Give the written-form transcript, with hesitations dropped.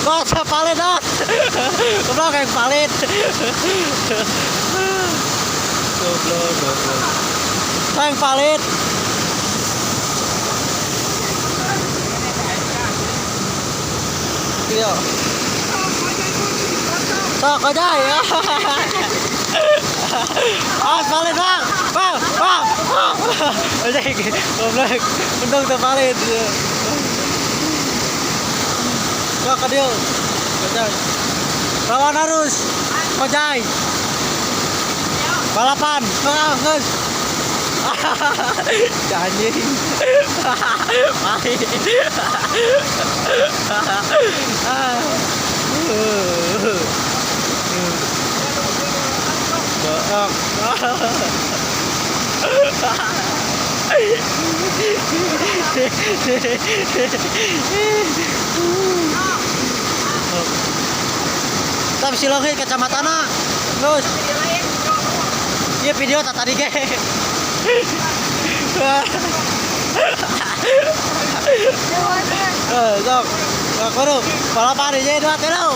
Dot, palit dot. Goblok yang palit. Goblok, goblok. Yang palit. Iya. Sok kojai. Ah, palit bang. Bang, bang. Anjing, goblok. Untung teu palit. Sok ka dieu. Kojai. Lawan arus. Kojai. Balapan. Bang, geus. Anjing. Palit. Tapi si leungit kacamatana. Geus. Ieu video tak tadi ge. Eh, sok. Sok kudu balapan hiji dua tilu.